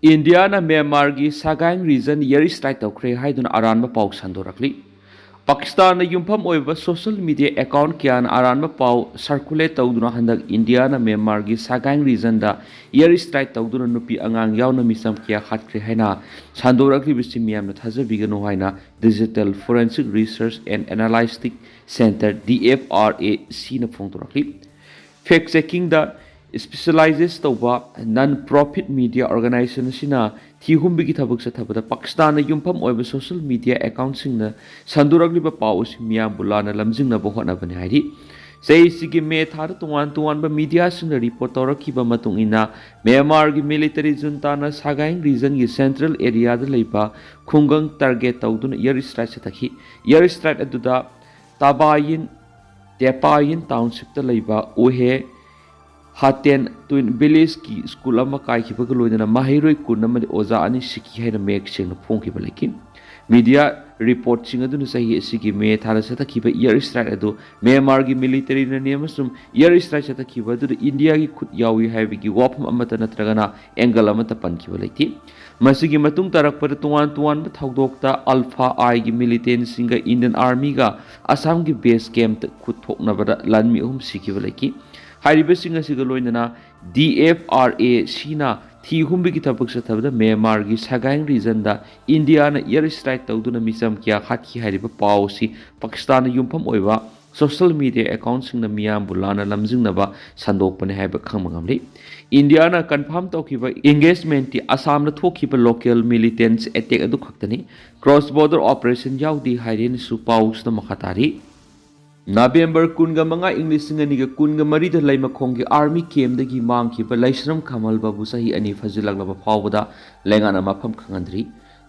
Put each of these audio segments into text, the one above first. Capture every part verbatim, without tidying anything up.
ꯏꯟꯗꯤꯌꯥꯅ ꯃ꯭ꯌꯥꯟꯃꯥꯔꯒꯤ ꯁꯥꯒꯥꯏꯡ region year strike ꯇꯧꯈ꯭ꯔꯦ ꯍꯥꯏꯗꯨꯅ ꯑꯔꯥꯟꯕ ꯄꯥꯎ ꯁꯟꯗꯣꯔꯛꯂꯤ꯫ ꯄꯥꯀꯤꯁꯇꯥꯟꯅ ꯌꯨꯝꯐꯝ ꯑꯣꯏꯕ ꯁꯣꯁꯤꯌꯦꯜ ꯃꯤꯗꯤꯌꯥ ꯑꯦꯀꯥꯎꯟꯠ ꯀꯌꯥꯅ ꯑꯔꯥꯟꯕ ꯄꯥꯎ ꯁꯔꯀꯨꯂꯦꯠ ꯇꯧꯗꯨꯅ ꯍꯟꯗꯛ ꯏꯟꯗꯤꯌꯥꯅ ꯃ꯭ꯌꯥꯟꯃꯥꯔꯒꯤ ꯁꯥꯒꯥꯏꯡ ꯔꯤꯖꯟꯗ ꯏꯌꯔ ꯁ꯭ꯇ꯭ꯔꯥꯏꯛ ꯇꯧꯗꯨꯅ ꯅꯨꯄꯤ ꯑꯉꯥꯡ ꯌꯥꯎꯅ ꯃꯤꯆꯝ ꯀꯌꯥ ꯍꯥꯠꯈ꯭ꯔꯦ ꯍꯥꯏꯅ ꯁꯟꯗꯣꯔꯛꯂꯤꯕꯁꯤ ꯃꯤꯌꯥꯝꯅ ꯊꯥꯖꯕꯤꯒꯅꯨ ꯍꯥꯏꯅ Digital Forensic Research and Analytics Centre, D F R A C ꯅ ꯐꯣꯡꯗꯣꯔꯛꯂꯤ꯫ ꯐꯦꯛ ꯆꯦꯀꯤꯡꯗ ꯁ꯭ꯄꯦꯁꯤꯌꯦꯂꯥꯏꯖꯦꯁ ꯇꯧꯕ ꯅꯟ ꯄ꯭ꯔꯣꯐꯤꯠ ꯃꯤꯗꯤꯌꯥ ꯑꯣꯔꯒꯅꯥꯏꯖꯦꯁꯟ ꯑꯁꯤꯅ ꯊꯤꯍꯨꯝꯕꯒꯤ ꯊꯕꯛ ꯆꯠꯊꯕꯗ ꯄꯥꯀꯤꯁꯇꯥꯟꯅ ꯌꯨꯝꯐꯝ ꯑꯣꯏꯕ ꯁꯣꯁꯤꯌꯦꯜ ꯃꯤꯗꯤꯌꯥ ꯑꯦꯀꯥꯎꯟꯠꯁꯤꯡꯅ ꯁꯟꯗꯣꯔꯛꯂꯤꯕ ꯄꯥꯎ ꯑꯁꯤ ꯃꯤꯌꯥꯝꯕꯨ ꯂꯥꯟꯅ ꯂꯝꯖꯤꯡꯅꯕ ꯍꯣꯠꯅꯕꯅꯤ ꯍꯥꯏꯔꯤ꯫ ꯆꯍꯤꯁꯤꯒꯤ ꯃꯦ ꯊꯥꯗ ꯇꯣꯉꯥꯟ ꯇꯣꯉꯥꯟꯕ ꯃꯤꯗꯤꯌꯥꯁꯤꯡꯅ ꯔꯤꯄꯣꯔꯠ ꯇꯧꯔꯛꯈꯤꯕ ꯃꯇꯨꯡ ꯏꯟꯅ, ꯃ꯭ꯌꯥꯟꯃꯥꯔꯒꯤ ꯃꯤꯂꯤꯇꯔꯤ ꯖꯨꯟꯇꯥꯅ ꯁꯥꯒꯥꯏꯡ ꯔꯤꯖꯟꯒꯤ ꯁꯦꯟꯇ꯭ꯔꯦꯜ ꯑꯦꯔꯤꯌꯥꯗ ꯂꯩꯕ ꯈꯨꯡꯒꯪ ꯇꯥꯔꯒꯦꯠ ꯇꯧꯗꯨꯅ ꯏꯌꯔ ꯁ꯭ꯇ꯭ꯔꯥꯏꯛ ꯆꯠꯊꯈꯤ꯫ ꯏꯌꯔ ꯁ꯭ꯇ꯭ꯔꯥꯏꯛ ꯑꯗꯨꯗ ꯇꯥꯕꯥꯌꯤꯟ, ꯇꯦꯄꯥꯌꯤꯟ ꯇꯥꯎꯟꯁꯤꯞꯇ ꯂꯩꯕ ꯎꯍꯦ ꯍꯥꯇꯦꯟ ꯇ꯭ꯋꯤꯟ ꯚꯤꯂꯦꯖꯀꯤ ꯁ꯭ꯀꯨꯜ ꯑꯃ ꯀꯥꯏꯈꯤꯕꯒ ꯂꯣꯏꯅꯅ ꯃꯍꯩꯔꯣꯏ ꯀꯨꯟ ꯑꯃꯗꯤ ꯑꯣꯖꯥ ꯑꯅꯤ ꯁꯤꯈꯤ ꯍꯥꯏꯅ ꯃꯌꯦꯛ ꯁꯦꯡꯅ ꯐꯣꯡꯈꯤꯕ ꯂꯩꯈꯤ꯫ ꯃꯤꯗꯤꯌꯥ ꯔꯤꯄꯣꯔꯠꯁꯤꯡ ꯑꯗꯨꯅ ꯆꯍꯤ ꯑꯁꯤꯒꯤ ꯃꯦ ꯊꯥꯗ ꯆꯠꯊꯈꯤꯕ ꯏꯌꯔ ꯁ꯭ꯇ꯭ꯔꯥꯏꯛ ꯑꯗꯨ ꯃ꯭ꯌꯥꯟꯃꯥꯔꯒꯤ ꯃꯤꯂꯤꯇꯔꯤꯅꯅꯤ ꯑꯃꯁꯨꯡ ꯏꯌꯔ ꯁ꯭ꯇ꯭ꯔꯥꯏꯛ ꯆꯠꯊꯈꯤꯕ ꯑꯗꯨꯗ ꯏꯟꯗꯤꯌꯥꯒꯤ ꯈꯨꯠ ꯌꯥꯎꯏ ꯍꯥꯏꯕꯒꯤ ꯋꯥꯐꯝ ꯑꯃꯠꯇ ꯅꯠꯇ꯭ꯔꯒꯅ ꯑꯦꯡꯒꯜ ꯑꯃꯠꯇ ꯄꯟꯈꯤꯕ ꯂꯩꯇꯦ꯫ ꯃꯁꯤꯒꯤ ꯃꯇꯨꯡ ꯇꯥꯔꯛꯄꯗ ꯇꯣꯉꯥꯟ ꯇꯣꯉꯥꯟꯕ ꯊꯧꯗꯣꯛꯇ ꯑꯜꯐꯥ ꯑꯥꯏꯒꯤ ꯃꯤꯂꯤꯇꯦꯟꯁꯤꯡꯒ ꯏꯟꯗꯤꯌꯟ ꯑꯥꯔꯃꯤꯒ ꯑꯁꯥꯝꯒꯤ ꯕꯦꯁ ꯀꯦꯝꯞꯇ ꯈꯨꯠ ꯊꯣꯛꯅꯕꯗ ꯂꯥꯟꯃꯤ ꯑꯍꯨꯝ ꯁꯤꯈꯤꯕ ꯂꯩꯈꯤ꯫ ꯍꯥꯏꯔꯤꯕꯁꯤꯡ ꯑꯁꯤꯒ ꯂꯣꯏꯅꯅ D F R A C ꯅ ꯊꯤ ꯍꯨꯝꯕꯒꯤ ꯊꯕꯛ ꯆꯠꯊꯕꯗ ꯃ꯭ꯌꯥꯟꯃꯥꯔꯒꯤ ꯁꯥꯒꯥꯏꯡ ꯔꯤꯖꯟꯗ ꯏꯟꯗꯤꯌꯥꯅ ꯏꯌꯔ ꯁ꯭ꯇ꯭ꯔꯥꯏꯛ ꯇꯧꯗꯨꯅ ꯃꯤꯆꯝ ꯀꯌꯥ ꯍꯥꯠꯈꯤ ꯍꯥꯏꯔꯤꯕ ꯄꯥꯎ ꯑꯁꯤ ꯄꯥꯀꯤꯁꯇꯥꯟꯅ ꯌꯨꯝꯐꯝ ꯑꯣꯏꯕ ꯁꯣꯁꯤꯌꯦꯜ ꯃꯤꯗꯤꯌꯥ ꯑꯦꯀꯥꯎꯟꯠꯁꯤꯡꯅ ꯃꯤꯌꯥꯝꯕꯨ ꯂꯥꯟꯅ ꯂꯝꯖꯤꯡꯅꯕ ꯁꯟꯗꯣꯛꯄꯅꯤ ꯍꯥꯏꯕ ꯈꯪꯕ ꯉꯝꯂꯤ꯫ ꯏꯟꯗꯤꯌꯥꯅ ꯀꯟꯐꯥꯔꯝ ꯇꯧꯈꯤꯕ ꯑꯦꯡꯒꯦꯖꯃꯦꯟꯠꯇꯤ ꯑꯁꯥꯝꯗ ꯊꯣꯛꯈꯤꯕ ꯂꯣꯀꯦꯜ ꯃꯤꯂꯤꯇꯦꯟꯠꯁ ꯑꯦꯇꯦꯛ ꯑꯗꯨ ꯈꯛꯇꯅꯤ꯫ ꯀ꯭ꯔꯣꯁ ꯕꯣꯔꯗꯔ ꯑꯣꯄꯔꯦꯁꯟ ꯌꯥꯎꯗꯦ ꯍꯥꯏꯔꯦꯅꯁꯨ ꯄꯥꯎꯁꯤꯗ ꯃꯈꯥ ꯇꯥꯔꯤ꯫ ꯅꯕꯦꯝꯕꯔ ꯀꯨꯟꯒ ꯃꯉꯥ, ꯏꯪ ꯂꯤꯁꯤꯡ ꯑꯅꯤꯒ ꯀꯨꯟꯒ ꯃꯔꯤꯗ ꯂꯩꯃꯈꯣꯡꯒꯤ ꯑꯥꯔꯃꯤ ꯀꯦꯝꯞꯇꯒꯤ ꯃꯥꯡꯈꯤꯕ ꯂꯩꯁ꯭ꯔꯝ ꯈꯃꯜꯕꯕꯨ ꯆꯍꯤ ꯑꯅꯤ ꯐꯥꯖꯤꯜꯂꯛꯂꯕ ꯐꯥꯎꯕꯗ ꯂꯩꯉꯥꯛꯅ ꯃꯐꯝ ꯈꯪꯍꯟꯗ꯭ꯔꯤ꯫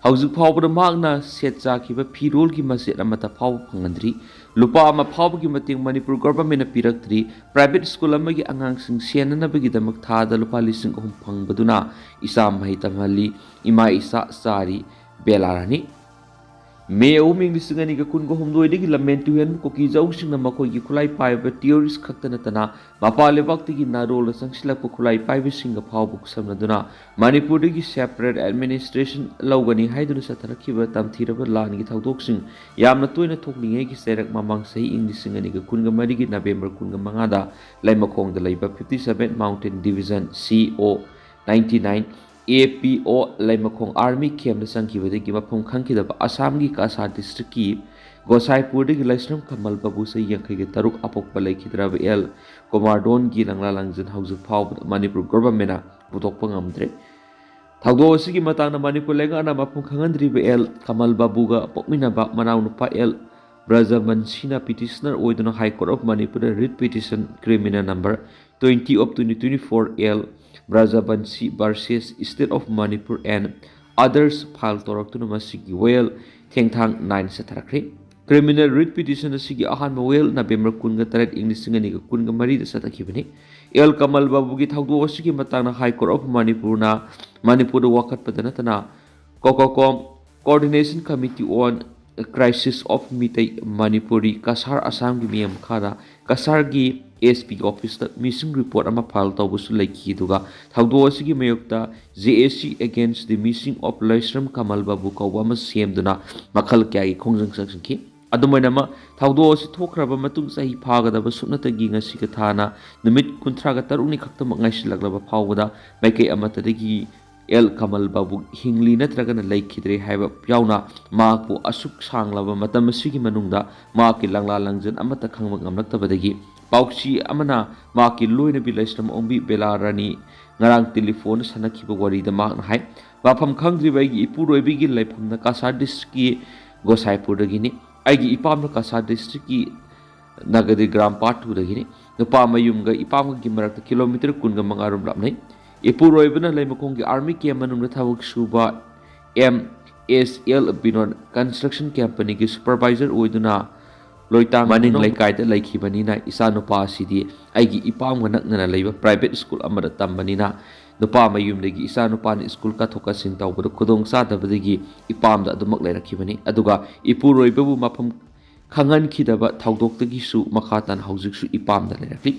ꯍꯧꯖꯤꯛ ꯐꯥꯎꯕꯗ ꯃꯍꯥꯛꯅ ꯁꯦꯠ ꯆꯥꯈꯤꯕ ꯐꯤꯔꯣꯜꯒꯤ ꯃꯆꯦꯠ ꯑꯃꯠꯇ ꯐꯥꯎꯕ ꯐꯪꯍꯟꯗ꯭ꯔꯤ꯫ ꯂꯨꯄꯥ ꯑꯃ ꯐꯥꯎꯕꯒꯤ ꯃꯇꯦꯡ ꯃꯅꯤꯄꯨꯔ ꯒꯣꯚꯔꯟꯃꯦꯟꯠꯅ ꯄꯤꯔꯛꯇ꯭ꯔꯤ꯫ ꯄ꯭ꯔꯥꯏꯚꯦꯠ ꯁ꯭ꯀꯨꯜ ꯑꯃꯒꯤ ꯑꯉꯥꯡꯁꯤꯡ ꯁꯦꯟꯅꯅꯕꯒꯤꯗꯃꯛ ꯊꯥꯗ ꯂꯨꯄꯥ ꯂꯤꯁꯤꯡ ꯑꯍꯨꯝ ꯐꯪꯕꯗꯨꯅ ꯏꯆꯥ ꯃꯍꯩ ꯇꯝꯍꯜꯂꯤ꯫ ꯏꯃꯥ ꯏꯆꯥ ꯆꯥꯔꯤ꯫ ꯕꯦꯂꯥꯔꯥꯅꯤ꯫ ꯃꯦ ꯑꯍꯨꯝ, ꯏꯪ ꯂꯤꯁꯤꯡ ꯑꯅꯤꯒ ꯀꯨꯟꯒ ꯍꯨꯝꯗꯣꯏꯗꯒꯤ ꯂꯝꯃꯦꯟ ꯇꯨꯍꯦꯟꯕ ꯀꯨꯀꯤ ꯖꯧꯁꯤꯡꯅ ꯃꯈꯣꯏꯒꯤ ꯈꯨꯠꯂꯥꯏ ꯄꯥꯏꯕ ꯇꯤꯑꯣꯔꯤꯁ ꯈꯛꯇ ꯅꯠꯇꯅ ꯃꯄꯥꯟ ꯂꯩꯕꯥꯛꯇꯒꯤ ꯅꯥꯔꯣꯜꯗ ꯆꯪꯁꯤꯜꯂꯛꯄ ꯈꯨꯠꯂꯥꯏ ꯄꯥꯏꯕꯁꯤꯡꯒ ꯐꯥꯎꯕ ꯈꯨꯠꯁꯝꯅꯗꯨꯅ ꯃꯅꯤꯄꯨꯔꯗꯒꯤ separate administration ꯂꯧꯒꯅꯤ ꯍꯥꯏꯗꯨꯅ ꯆꯠꯊꯔꯛꯈꯤꯕ ꯇꯝꯊꯤꯔꯕ ꯂꯥꯟꯒꯤ ꯊꯧꯗꯣꯛꯁꯤꯡ ꯌꯥꯝꯅ ꯇꯣꯏꯅ ꯊꯣꯛꯂꯤꯉꯩꯒꯤ ꯆꯩꯔꯛ ꯃꯃꯥꯡ ꯆꯍꯤ ꯏꯪ ꯂꯤꯁꯤꯡ ꯑꯅꯤꯒ ꯀꯨꯟꯒ ꯃꯔꯤꯒꯤ ꯅꯕꯦꯝꯕꯔ ꯀꯨꯟꯒ ꯃꯉꯥꯗ ꯂꯩꯃꯈꯣꯡꯗ ꯂꯩꯕ fifty seven Mountain Division, C O ninety nine, A P O ꯂꯩꯃꯈꯣꯡ army camp ꯇ ꯆꯪꯈꯤꯕꯗꯒꯤ ꯃꯐꯝ ꯈꯪꯈꯤꯗꯕ ꯑꯁꯥꯝꯒꯤ ꯀꯁꯥꯔ district ꯀꯤ ꯒꯣꯁꯥꯏꯄꯨꯔꯗꯒꯤ ꯂꯥꯏꯁ꯭ꯔꯝ ꯀꯃꯜ ꯕꯥꯕꯨ ꯆꯍꯤ ꯌꯥꯡꯈꯩꯒ ꯇꯔꯨꯛ ꯑꯄꯣꯛꯄ ꯂꯩꯈꯤꯗ꯭ꯔꯕ ꯑꯦꯜ ꯀꯨꯃꯥꯔꯗꯣꯟꯒꯤ ꯂꯪꯂꯥ ꯂꯪꯖꯟ ꯍꯧꯖꯤꯛ ꯐꯥꯎꯕꯗ ꯃꯅꯤꯄꯨꯔ government ꯅ ꯄꯨꯊꯣꯛꯄ ꯉꯝꯗ꯭ꯔꯦ꯫ ꯊꯧꯗꯣꯛ ꯑꯁꯤꯒꯤ ꯃꯇꯥꯡꯗ ꯃꯅꯤꯄꯨꯔ ꯂꯩꯉꯥꯛꯅ ꯃꯐꯝ ꯈꯪꯍꯟꯗ꯭ꯔꯤꯕ ꯑꯦꯜ ꯀꯃꯜ ꯕꯥꯕꯨꯒ ꯄꯣꯛꯃꯤꯟꯅꯕ ꯃꯅꯥꯎꯅꯨꯄꯥ ꯑꯦꯜ ꯕ꯭ꯔꯖꯕꯟꯁꯤꯅ petitioner ꯑꯣꯏꯗꯨꯅ High Court of ꯃꯅꯤꯄꯨꯔꯗ writ petition criminal number twenty of twenty twenty-four, L Brajabansi versus State of Manipur and others file ꯇꯧꯔꯛꯇꯨꯅ ꯃꯁꯤꯒꯤ ꯋꯥꯌꯦꯜ ꯊꯦꯡꯊꯥꯡ ꯅꯥꯏꯅ ꯆꯠꯊꯔꯛꯈ꯭ꯔꯦ꯫ Criminal writ petition ꯑꯁꯤꯒꯤ ꯑꯍꯥꯟꯕ ꯋꯥꯌꯦꯜ ꯅꯕꯦꯝꯕꯔ ꯀꯨꯟꯒ ꯇꯔꯦꯠ, ꯏꯪ ꯂꯤꯁꯤꯡ ꯑꯅꯤꯒ ꯀꯨꯟꯒ ꯃꯔꯤꯗ ꯆꯠꯊꯈꯤꯕꯅꯤ꯫ ꯑꯦꯜ ꯀꯃꯜ ꯕꯥꯕꯨꯒꯤ ꯊꯧꯗꯣꯛ ꯑꯁꯤꯒꯤ ꯃꯇꯥꯡꯗ High Court of ꯃꯅꯤꯄꯨꯔꯅ ꯃꯅꯤꯄꯨꯔꯗ ꯋꯥꯀꯠꯄꯗ ꯅꯠꯇꯅ COCOCOM, Coordination Committee on Crisis of Meitei Manipuri Cachar ꯑꯁꯥꯝꯒꯤ ꯃꯤꯌꯥꯝ ꯃꯈꯥꯗ ꯀꯁꯥꯔꯒꯤ S P office ꯇ missing report ꯑꯃ file ꯇꯧꯕꯁꯨ ꯂꯩꯈꯤ꯫ ꯑꯗꯨꯒ ꯊꯧꯗꯣꯛ ꯑꯁꯤꯒꯤ ꯃꯥꯌꯣꯛꯇ J A C Against the Missing of ꯂꯩꯁ꯭ꯔꯝ ꯀꯃꯜ ꯕꯥꯕꯨ ꯀꯧꯕ ꯑꯃ ꯁꯦꯝꯗꯨꯅ ꯃꯈꯜ ꯀꯌꯥꯒꯤ ꯈꯣꯡꯖꯪ ꯆꯪꯁꯤꯟꯈꯤ꯫ ꯑꯗꯨꯝ ꯑꯣꯏꯅꯃꯛ, ꯊꯧꯗꯣꯛ ꯑꯁꯤ ꯊꯣꯛꯈ꯭ꯔꯕ ꯃꯇꯨꯡ ꯆꯍꯤ ꯐꯥꯒꯗꯕ ꯁꯨꯞꯅꯇꯒꯤ ꯉꯁꯤꯒ ꯊꯥꯅ ꯅꯨꯃꯤꯠ ꯀꯨꯟꯊ꯭ꯔꯥꯒ ꯇꯔꯨꯛꯅꯤ ꯈꯛꯇꯃꯛ ꯉꯥꯏꯁꯤꯜꯂꯛꯂꯕ ꯐꯥꯎꯕꯗ ꯃꯥꯏꯀꯩ ꯑꯃꯠꯇꯗꯒꯤ ꯑꯦꯜ ꯀꯃꯜ ꯕꯥꯕꯨ ꯍꯤꯡꯂꯤ ꯅꯠꯇ꯭ꯔꯒꯅ ꯂꯩꯈꯤꯗ꯭ꯔꯦ ꯍꯥꯏꯕ ꯌꯥꯎꯅ ꯃꯍꯥꯛꯄꯨ ꯑꯁꯨꯛ ꯁꯥꯡꯂꯕ ꯃꯇꯝ ꯑꯁꯤꯒꯤ ꯃꯅꯨꯡꯗ ꯃꯍꯥꯛꯀꯤ ꯂꯪꯂꯥ ꯂꯪꯖꯟ ꯑꯃꯠꯇ ꯈꯪꯕ ꯉꯝꯂꯛꯇꯕꯗꯒꯤ ꯄꯥꯎꯆꯦ ꯑꯃꯅ ꯃꯍꯥꯛꯀꯤ ꯂꯣꯏꯅꯕꯤ ꯂꯩꯁ꯭ꯔꯝ ꯑꯣꯡꯕꯤ ꯕꯦꯂꯥ ꯔꯥꯅꯤ ꯉꯔꯥꯡ telephone ꯗ ꯁꯥꯟꯅꯈꯤꯕ ꯋꯥꯔꯤꯗ ꯃꯍꯥꯛꯅ ꯍꯥꯏ, "ꯃꯐꯝ ꯈꯪꯗ꯭ꯔꯤꯕ ꯑꯩꯒꯤ ꯏꯄꯨꯔꯣꯏꯕꯒꯤ ꯂꯩꯐꯝꯅ ꯀꯁꯥꯔ district ꯀꯤ ꯒꯣꯁꯥꯏꯄꯨꯔꯗꯒꯤꯅꯤ꯫ ꯑꯩꯒꯤ ꯏꯄꯥꯝꯅ ꯀꯁꯥꯔ district ꯀꯤ ꯅꯒꯗꯤ ꯒ꯭ꯔꯥꯝ ꯄꯥꯔꯠ ꯇꯨꯗꯒꯤꯅꯤ꯫ ꯅꯨꯄꯥ ꯃꯌꯨꯝꯒ ꯏꯄꯥꯝꯒꯤ ꯃꯔꯛꯇ kilometre ꯀꯨꯟꯒ ꯃꯉꯥ ꯔꯣꯝ ꯂꯥꯞꯅꯩ꯫ ꯏꯄꯨꯔꯣꯏꯕꯅ ꯂꯩꯃꯈꯣꯡꯒꯤ army camp ꯃꯅꯨꯡꯗ ꯊꯕꯛ ꯁꯨꯕ M S L Vinod construction company ꯒꯤ supervisor ꯑꯣꯏꯗꯨꯅ ꯂꯣꯏꯇꯥꯡ ꯃꯅꯤꯡ ꯃꯅꯨꯡ ꯂꯩꯀꯥꯏꯗ ꯂꯩꯈꯤꯕꯅꯤꯅ ꯏꯆꯥꯅꯨꯄꯥ ꯑꯁꯤꯗꯤ ꯑꯩꯒꯤ ꯏꯄꯥꯝꯒ ꯅꯛꯅꯅ ꯂꯩꯕ private school ꯑꯃꯗ ꯇꯝꯕꯅꯤꯅ ꯅꯨꯄꯥ ꯃꯌꯨꯝꯗꯒꯤ ꯏꯆꯥ ꯅꯨꯄꯥꯅ ꯁ꯭ꯀꯨꯜ ꯀꯥꯊꯣꯛ ꯀꯥꯁꯤꯟ ꯇꯧꯕꯗ ꯈꯨꯗꯣꯡ ꯆꯥꯗꯕꯗꯒꯤ ꯏꯄꯥꯝꯗ ꯑꯗꯨꯃꯛ ꯂꯩꯔꯛꯈꯤꯕꯅꯤ꯫ ꯑꯗꯨꯒ ꯏꯄꯨꯔꯣꯏꯕꯕꯨ ꯃꯐꯝ ꯈꯪꯍꯟꯈꯤꯗꯕ ꯊꯧꯗꯣꯛꯇꯒꯤꯁꯨ ꯃꯈꯥ ꯇꯥꯅ ꯍꯧꯖꯤꯛꯁꯨ ꯏꯄꯥꯝꯗ ꯂꯩꯔꯛꯂꯤ꯫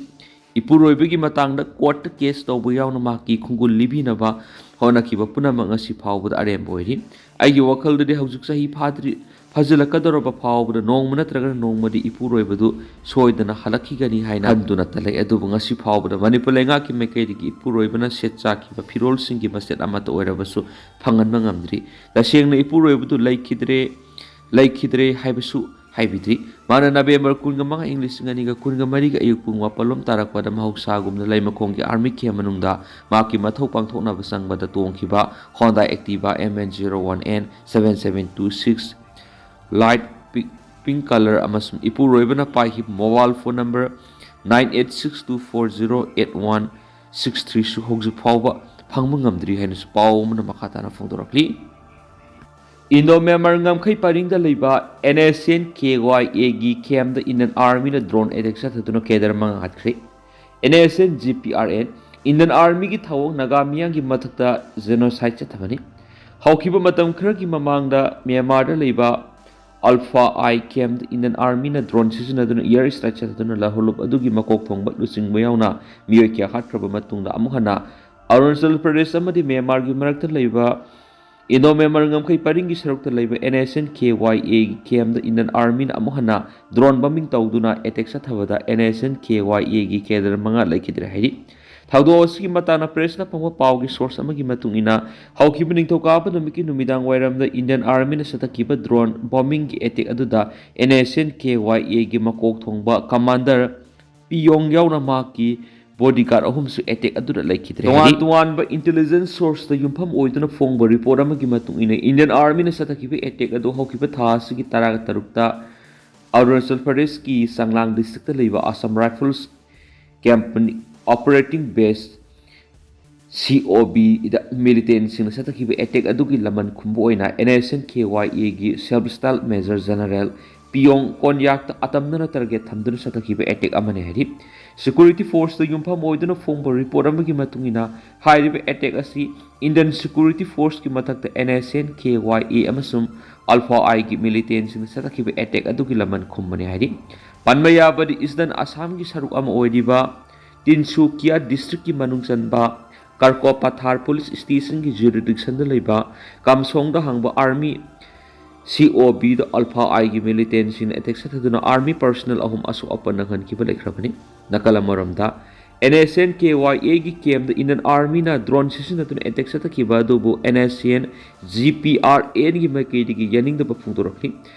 ꯏꯄꯨꯔꯣꯏꯕꯒꯤ ꯃꯇꯥꯡꯗ ꯀꯣꯔꯠꯇ ꯀꯦꯁ ꯇꯧꯕ ꯌꯥꯎꯅ ꯃꯍꯥꯛꯀꯤ ꯈꯣꯡꯒꯨꯜ ꯂꯤꯕꯤꯅꯕ ꯍꯣꯠꯅꯈꯤꯕ ꯄꯨꯝꯅꯃꯛ ꯉꯁꯤ ꯐꯥꯎꯕꯗ ꯑꯔꯦꯝꯕ ꯑꯣꯏꯔꯤ꯫ ꯑꯩꯒꯤ ꯋꯥꯈꯜꯗꯗꯤ ꯍꯧꯖꯤꯛ ꯆꯍꯤ ꯐꯥꯗ꯭ꯔꯤ ꯐꯥꯖꯤꯜꯂꯛꯀꯗꯧꯔꯕ ꯐꯥꯎꯕꯗ ꯅꯣꯡꯃ ꯅꯠꯇ꯭ꯔꯒ ꯅꯣꯡꯃꯗꯤ ꯏꯄꯨꯔꯣꯏꯕꯗꯨ ꯁꯣꯏꯗꯅ ꯍꯜꯂꯛꯈꯤꯒꯅꯤ ꯍꯥꯏꯅ ꯈꯟꯗꯨꯅꯇ ꯂꯩ꯫ ꯑꯗꯨꯕꯨ ꯉꯁꯤ ꯐꯥꯎꯕꯗ ꯃꯅꯤꯄꯨꯔ ꯂꯩꯉꯥꯛꯀꯤ ꯃꯥꯏꯀꯩꯗꯒꯤ ꯏꯄꯨꯔꯣꯏꯕꯅ ꯁꯦꯠ ꯆꯥꯈꯤꯕ ꯐꯤꯔꯣꯜꯁꯤꯡꯒꯤ ꯃꯆꯦꯠ ꯑꯃꯠꯇ ꯑꯣꯏꯔꯕꯁꯨ ꯐꯪꯍꯟꯕ ꯉꯝꯗ꯭ꯔꯤ꯫ ꯇꯁꯦꯡꯅ ꯏꯄꯨꯔꯣꯏꯕꯗꯨ ꯂꯩꯈꯤꯗ꯭ꯔꯦ, ꯂꯩꯈꯤꯗ꯭ꯔꯦ ꯍꯥꯏꯕꯁꯨ ꯍꯥꯏꯕꯤꯗ꯭ꯔꯤ꯫ ꯃꯥꯅ ꯅꯕꯦꯝꯕꯔ ꯀꯨꯟꯒ ꯃꯉꯥ, ꯏꯪ ꯂꯤꯁꯤꯡ ꯑꯅꯤꯒ ꯀꯨꯟꯒ ꯃꯔꯤꯒꯤ ꯑꯌꯨꯛ ꯄꯨꯡ ꯃꯥꯄꯜꯂꯣꯝ ꯇꯥꯔꯛꯄꯗ ꯃꯍꯧꯁꯥꯒꯨꯝꯅ ꯂꯩꯃꯈꯣꯡꯒꯤ ꯑꯥꯔꯃꯤ ꯀꯦꯝ ꯃꯅꯨꯡꯗ ꯃꯍꯥꯛꯀꯤ ꯃꯊꯧ ꯄꯥꯡꯊꯣꯛꯅꯕ ꯆꯪꯕꯗ ꯇꯣꯡꯈꯤꯕ Honda Activa M N zero one N seven seven two six light pi-, pink color ꯑꯃꯁꯨꯡ ꯏꯄꯨꯔꯣꯏꯕꯅ ꯄꯥꯏꯈꯤꯕ mobile phone number nine eight six two four zero eight one six three ꯁꯨ ꯍꯧꯖꯤꯛ ꯐꯥꯎꯕ ꯐꯪꯕ ꯉꯝꯗ꯭ꯔꯤ ꯍꯥꯏꯅꯁꯨ ꯄꯥꯎ ꯑꯃꯅ ꯃꯈꯥ ꯇꯥꯅ ꯐꯣꯡꯗꯣꯔꯛꯂꯤ꯫ ꯏꯟꯗꯣ ꯃ꯭ꯌꯥꯟꯃꯥꯔ ꯉꯝꯈꯩ ꯄꯔꯤꯡꯗ ꯂꯩꯕ N S N K Y A ꯒꯤ ꯀꯦꯝꯗ ꯏꯟꯗꯤꯌꯟ ꯑꯥꯔꯃꯤꯅ ꯗ꯭ꯔꯣꯟ ꯑꯦꯇꯦꯛ ꯆꯠꯊꯗꯨꯅ ꯀꯦꯗꯔ ꯃꯉꯥ ꯍꯥꯠꯈ꯭ꯔꯦ꯫ N S N G P R N Indian ꯑꯥꯔꯃꯤꯒꯤ ꯊꯧꯑꯣꯡ ꯅꯥꯒꯥ ꯃꯤꯌꯥꯝꯒꯤ ꯃꯊꯛꯇ ꯖꯦꯅꯣꯁꯥꯏꯠ ꯆꯠꯊꯕꯅꯤ꯫ ꯍꯧꯈꯤꯕ ꯃꯇꯝ ꯈꯔꯒꯤ ꯃꯃꯥꯡꯗ ꯃ꯭ꯌꯥꯟꯃꯥꯔꯗ ꯂꯩꯕ ꯑꯜꯐꯥ ꯑꯥꯏ ꯀꯦꯝꯗ ꯏꯟꯗꯤꯌꯟ ꯑꯥꯔꯃꯤꯅ ꯗ꯭ꯔꯣꯟ ꯁꯤꯖꯤꯟꯅꯗꯨꯅ ꯏꯌꯔ ꯁ꯭ꯇ꯭ꯔꯥꯏꯛ ꯆꯠꯊꯗꯨꯅ ꯂꯍꯨꯂꯨꯞ ꯑꯗꯨꯒꯤ ꯃꯀꯣꯛ ꯊꯣꯡꯕ ꯂꯨꯆꯤꯡꯕ ꯌꯥꯎꯅ ꯃꯤꯑꯣꯏ ꯀꯌꯥ ꯍꯥꯠꯈ꯭ꯔꯕ ꯃꯇꯨꯡꯗ ꯑꯃꯨꯛ ꯍꯟꯅ ꯑꯔꯨꯅꯥꯆꯜ ꯄ꯭ꯔꯗꯦꯁ ꯑꯃꯗꯤ ꯃ꯭ꯌꯥꯟꯃꯥꯔꯒꯤ ꯃꯔꯛꯇ ꯂꯩꯕ ꯏꯟꯗꯣ ꯃ꯭ꯌꯥꯟꯃꯥꯔ ꯉꯝꯈꯩ ꯄꯔꯤꯡꯒꯤ ꯁꯔꯨꯛꯇ ꯂꯩꯕ N S N K Y A ꯒꯤ ꯀꯦꯝꯗ ꯏꯟꯗꯤꯌꯟ ꯑꯥꯔꯃꯤꯅ ꯑꯃꯨꯛ ꯍꯟꯅ ꯗ꯭ꯔꯣꯟ ꯕꯝꯕꯤꯡ ꯇꯧꯗꯨꯅ ꯑꯦꯇꯦꯛ ꯆꯠꯊꯕꯗ N S N K Y A ꯒꯤ ꯀꯦꯗꯔ ꯃꯉꯥ ꯂꯩꯈꯤꯗ꯭ꯔꯦ ꯍꯥꯏꯔꯤ꯫ ꯊꯧꯗꯣꯛ ꯑꯁꯤꯒꯤ ꯃꯇꯥꯡꯗ ꯄ꯭ꯔꯦꯁꯅ ꯐꯪꯕ ꯄꯥꯎꯒꯤ ꯁꯣꯔꯁ ꯑꯃꯒꯤ ꯃꯇꯨꯡ ꯏꯟꯅ, ꯍꯧꯈꯤꯕ ꯅꯤꯡꯊꯧꯀꯥꯕ ꯅꯨꯃꯤꯠꯀꯤ ꯅꯨꯃꯤꯗꯥꯡ ꯋꯥꯏꯔꯝꯗ ꯏꯟꯗꯤꯌꯟ ꯑꯥꯔꯃꯤꯅ ꯆꯠꯊꯈꯤꯕ ꯗ꯭ꯔꯣꯟ ꯕꯣꯝꯕꯤꯡꯒꯤ ꯑꯦꯇꯦꯛ ꯑꯗꯨꯗ N S N K Y A ꯒꯤ ꯃꯀꯣꯛ ꯊꯣꯡꯕ ꯀꯃꯥꯟꯗꯔ ꯄꯤꯌꯣꯡ ꯌꯥꯎꯅ ꯃꯍꯥꯛꯀꯤ ꯕꯣꯗꯤꯒꯥꯔꯗ ꯑꯍꯨꯝꯁꯨ ꯑꯦꯇꯦꯛ ꯑꯗꯨꯗ ꯂꯩꯈꯤꯗ꯭ꯔꯦ꯫ ꯇꯣꯉꯥꯟ ꯇꯣꯉꯥꯟꯕ ꯏꯟꯇꯦꯂꯤꯖꯦꯟꯁ ꯁꯣꯔꯁꯇ ꯌꯨꯝꯐꯝ ꯑꯣꯏꯗꯨꯅ ꯐꯣꯡꯕ ꯔꯤꯄꯣꯔꯠ ꯑꯃꯒꯤ ꯃꯇꯨꯡ ꯏꯟꯅ, ꯏꯟꯗꯤꯌꯟ ꯑꯥꯔꯃꯤꯅ ꯆꯠꯊꯈꯤꯕ ꯑꯦꯇꯦꯛ ꯑꯗꯨ ꯍꯧꯈꯤꯕ ꯊꯥ ꯑꯁꯤꯒꯤ ꯇꯔꯥꯒ ꯇꯔꯨꯛꯇ ꯑꯔꯨꯅꯥꯆꯜ ꯄ꯭ꯔꯗꯦꯁꯀꯤ ꯆꯥꯡꯂꯥꯡ ꯗꯤꯁꯇ꯭ꯔꯤꯛꯇ ꯂꯩꯕ ꯑꯁꯥꯝ ꯔꯥꯏꯐꯜꯁ ꯀꯦꯝꯄꯅꯤ ꯑꯣꯄꯔꯦꯇꯤꯡ ꯕꯦꯁ, C O B ꯗ ꯃꯤꯂꯤꯇꯦꯟꯁꯤꯡꯅ ꯆꯠꯊꯈꯤꯕ ꯑꯦꯇꯦꯛ ꯑꯗꯨꯒꯤ ꯂꯃꯟ ꯈꯨꯝꯕ ꯑꯣꯏꯅ N S N K Y A ꯒꯤ sub staff major general Piyong Konyak ꯑꯇꯝꯅꯅ ꯇꯥꯔꯒꯦꯠ ꯊꯝꯗꯨꯅ ꯆꯠꯊꯈꯤꯕ ꯑꯦꯇꯦꯛ ꯑꯃꯅꯤ ꯍꯥꯏꯔꯤ꯫ ꯁꯦꯀ꯭ꯌꯨꯔꯤꯇꯤ ꯐꯣꯔꯁꯇ ꯌꯨꯝꯐꯝ ꯑꯣꯏꯗꯨꯅ ꯐꯣꯡꯕ ꯔꯤꯄꯣꯔꯠ ꯑꯃꯒꯤ ꯃꯇꯨꯡ ꯏꯟꯅ, ꯍꯥꯏꯔꯤꯕ ꯑꯦꯇꯦꯛ ꯑꯁꯤ ꯏꯟꯗꯤꯌꯟ ꯁꯦꯀ꯭ꯌꯨꯔꯤꯇꯤ ꯐꯣꯔꯁꯀꯤ ꯃꯊꯛꯇ NSCN-K Y A ꯑꯃꯁꯨꯡ ꯑꯜꯐꯥ ꯑꯥꯏꯒꯤ ꯃꯤꯂꯤꯇꯦꯟꯁꯤꯡꯅ ꯆꯠꯊꯈꯤꯕ ꯑꯦꯇꯦꯛ ꯑꯗꯨꯒꯤ ꯂꯃꯟ ꯈꯨꯝꯕꯅꯤ ꯍꯥꯏꯔꯤ꯫ ꯄꯟꯕ ꯌꯥꯕꯗꯤ, ꯏꯁꯇꯔꯟ ꯑꯁꯥꯝꯒꯤ ꯁꯔꯨꯛ ꯑꯃ ꯑꯣꯏꯔꯤꯕ ꯇꯤꯟꯁꯨꯀꯤꯌꯥ ꯗꯤꯁꯇ꯭ꯔꯤꯛꯀꯤ ꯃꯅꯨꯡ ꯆꯟꯕ ꯀꯔꯀꯣ ꯄꯊꯥꯔ ꯄꯨꯂꯤꯁ ꯁ꯭ꯇꯦꯁꯟꯒꯤ ꯖꯨꯔꯤꯗꯤꯛꯁꯟꯗ ꯂꯩꯕ ꯀꯥꯝꯁꯣꯡꯗ ꯍꯥꯡꯕ ꯑꯥꯔꯃꯤ COB-ꯗ ꯑꯜꯐꯥ ꯑꯥꯏꯒꯤ ꯃꯤꯂꯤꯇꯦꯟꯁꯤꯡꯅ ꯑꯦꯇꯦꯛ ꯆꯠꯊꯗꯨꯅ ꯑꯥꯔꯃꯤ ꯄꯔꯁꯅꯦꯜ ꯑꯍꯨꯝ ꯑꯁꯣꯛ ꯑꯄꯟ ꯅꯪꯍꯟꯈꯤꯕ ꯂꯩꯈ꯭ꯔꯕꯅꯤ꯫ ꯅꯥꯀꯜ ꯑꯃꯔꯣꯝꯗ, NSCN-K Y A-ꯒꯤ ꯀꯦꯝꯗ ꯏꯟꯗꯤꯌꯟ ꯑꯥꯔꯃꯤꯅ ꯗ꯭ꯔꯣꯟ ꯁꯤꯖꯤꯟꯅꯗꯨꯅ ꯑꯦꯇꯦꯛ ꯆꯠꯊꯈꯤꯕ ꯑꯗꯨꯕꯨ NSCN-G P R N-ꯒꯤ ꯃꯥꯏꯀꯩꯗꯒꯤ ꯌꯥꯅꯤꯡꯗꯕ ꯐꯣꯡꯗꯣꯔꯛꯂꯤ꯫